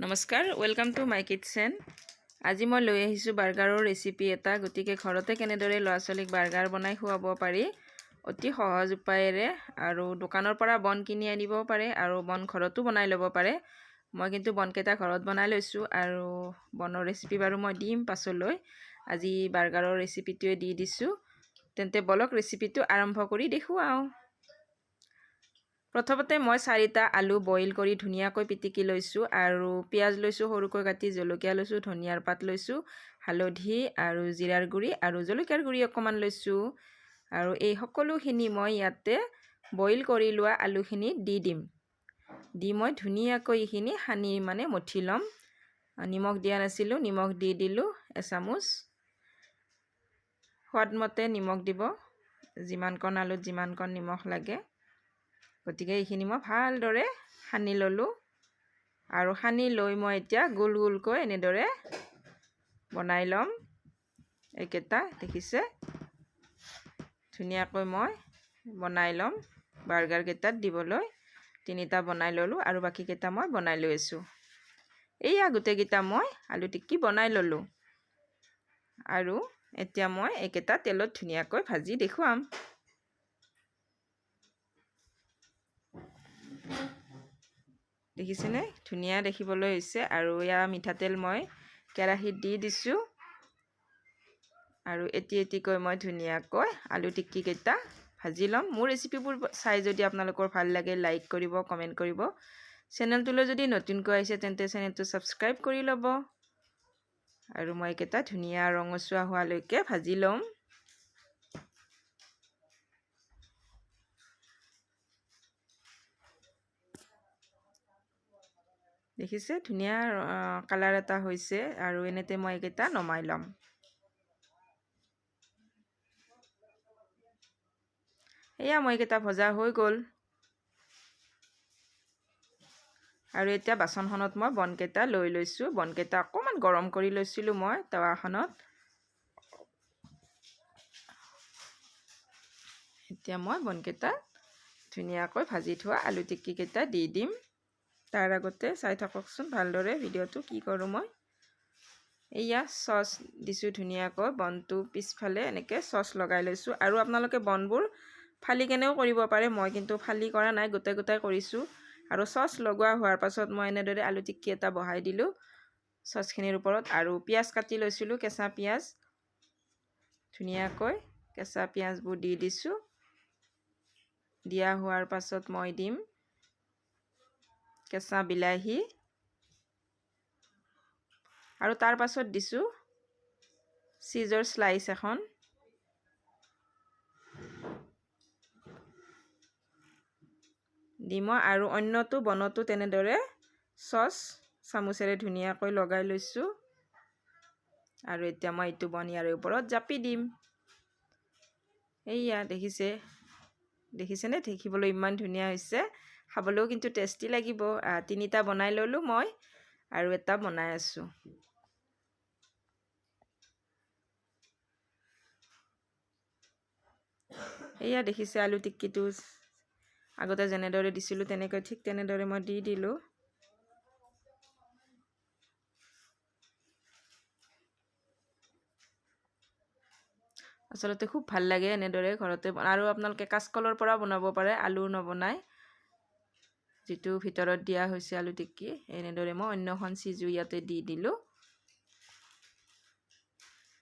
নমস্কাৰ, welcome to my kitchen. আজি মই লৈ আহিছোঁ বাৰ্গাৰৰ ৰেচিপি এটা। গতিকে ঘৰতে কেনেদৰে ল'ৰা ছোৱালীক বাৰ্গাৰ বনাই খুৱাব পাৰি অতি সহজ উপায়েৰে, আৰু দোকানৰ পৰা বন কিনি আনিবও পাৰে আৰু বন ঘৰতো বনাই ল'ব পাৰে। মই কিন্তু বনকেইটা ঘৰত বনাই লৈছোঁ আৰু বনৰ ৰেচিপি বাৰু মই দিম পাছলৈ। আজি বাৰ্গাৰৰ ৰেচিপিটোৱে দি দিছোঁ। তেন্তে বলক, ৰেচিপিটো আৰম্ভ কৰি দেখুৱাওঁ। প্ৰথমতে মই 4টা আলু বইল কৰি ধুনীয়াকৈ পিটিকি লৈছোঁ আৰু পিঁয়াজ লৈছোঁ সৰুকৈ কাটি, জলকীয়া লৈছোঁ, ধনিয়াৰ পাত লৈছোঁ, হালধি আৰু জিৰাৰ গুড়ি আৰু জলকীয়াৰ গুড়ি অকণমান লৈছোঁ। আৰু এই সকলোখিনি মই ইয়াতে বইল কৰি লোৱা আলুখিনি দি দিম। দি মই ধুনীয়াকৈ এইখিনি সানি মানে মঠি ল'ম। নিমখ দিয়া নাছিলোঁ, নিমখ দি দিলোঁ এচামুচ। সোৱাদমতে নিমখ দিব, যিমানকণ আলুত যিমানকণ নিমখ লাগে। গতিকে এইখিনি মই ভালদৰে সানি ল'লোঁ আৰু সানি লৈ মই এতিয়া গোল গোলকৈ এনেদৰে বনাই ল'ম। এইকেইটা দেখিছে, ধুনীয়াকৈ মই বনাই ল'ম বাৰ্গাৰকেইটাত দিবলৈ। 3টা বনাই ল'লোঁ আৰু বাকীকেইটা মই বনাই লৈ আছোঁ। এইয়া গোটেইকেইটা মই আলু টিক্কি বনাই ল'লোঁ আৰু এতিয়া মই এইকেইটা তেলত ধুনীয়াকৈ ভাজি দেখুৱাম। দেখিছেনে, ধুনীয়া দেখিবলৈ হৈছে। আৰু এয়া মিঠাতেল মই কেৰাহীত দি দিছোঁ আৰু এটি এটিকৈ মই ধুনীয়াকৈ আলু টিক্কিকেইটা ভাজি ল'ম। মোৰ ৰেচিপিবোৰ চাই যদি আপোনালোকৰ ভাল লাগে, লাইক কৰিব, কমেণ্ট কৰিব। চেনেলটোলৈ যদি নতুনকৈ আহিছে, তেন্তে চেনেলটো ছাবস্ক্ৰাইব কৰি ল'ব। আৰু মই এইকেইটা ধুনীয়া ৰঙচুৱা হোৱালৈকে ভাজি ল'ম। দেখিছে, ধুনীয়া কালাৰ এটা হৈছে। আৰু এনেতে মই এইকেইটা নমাই ল'ম। এয়া মই এইকেইটা ভজা হৈ গ'ল। আৰু এতিয়া বাচনখনত মই বনকেইটা লৈ লৈছোঁ। বনকেইটা অকণমান গৰম কৰি লৈছিলোঁ মই টাৱাখনত। এতিয়া মই বনকেইটা ধুনীয়াকৈ ভাজি থোৱা আলু টিক্কিকেইটা দি দিম। তাৰ আগতে চাই থাককচোন ভালদৰে ভিডিঅ'টো, কি কৰোঁ মই। এয়া চচ দিছোঁ ধুনীয়াকৈ, বনটো পিছফালে এনেকৈ চচ লগাই লৈছোঁ। আৰু আপোনালোকে বনবোৰ ফালি কেনেও কৰিব পাৰে, মই কিন্তু ফালি কৰা নাই, গোটাই গোটাই কৰিছোঁ। আৰু চচ লগোৱা হোৱাৰ পাছত মই এনেদৰে আলু টিক্কি এটা বহাই দিলোঁ চচখিনিৰ ওপৰত। আৰু পিঁয়াজ কাটি লৈছিলোঁ, কেঁচা পিঁয়াজ, ধুনীয়াকৈ কেঁচা পিঁয়াজবোৰ দি দিছোঁ। দিয়া হোৱাৰ পাছত মই দিম কেঁচা বিলাহী আৰু তাৰ পাছত দিছোঁ চীজৰ শ্লাইচ এখন। দি মই আৰু অন্যটো বনতো তেনেদৰে চচ চামুচেৰে ধুনীয়াকৈ লগাই লৈছোঁ। আৰু এতিয়া মই এইটো বন ইয়াৰে ওপৰত জাপি দিম। এইয়া দেখিছে, দেখিছেনে, দেখিবলৈ ইমান ধুনীয়া হৈছে, খাবলৈও কিন্তু টেষ্টি লাগিব। 3টা বনাই ল'লোঁ মই আৰু এটা বনাই আছোঁ। এয়া দেখিছে, আলু টিক্কিটো আগতে যেনেদৰে দিছিলোঁ তেনেকৈ ঠিক তেনেদৰে মই দি দিলোঁ। আচলতে খুব ভাল লাগে এনেদৰে ঘৰতে। আৰু আপোনালোকে কাচকলৰ পৰা বনাব পাৰে, আলু নবনাই। যিটো ভিতৰত দিয়া হৈছে আলু টিক্কি, এনেদৰে মই অন্যখন চিজো ইয়াতে দি দিলোঁ।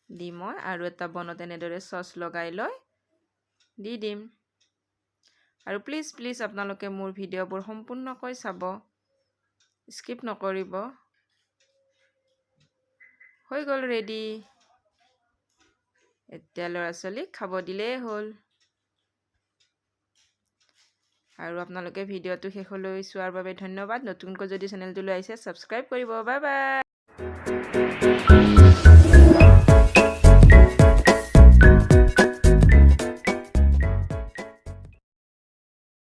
দি মই আৰু এটা বনত এনেদৰে চচ লগাই লৈ দি দিম। আৰু প্লিজ প্লিজ আপোনালোকে মোৰ ভিডিঅ'বোৰ সম্পূৰ্ণকৈ চাব, স্কিপ নকৰিব। হৈ গ'ল ৰেডি। এতিয়া ল'ৰা ছোৱালীক খাব দিলেই হ'ল। আৰু আপোনালোকে ভিডিঅ'টো শেষলৈ চোৱাৰ বাবে ধন্যবাদ। নতুনকৈ যদি চেনেলটোলৈ আহিছে, ছাবস্ক্ৰাইব কৰিব। Bye bye.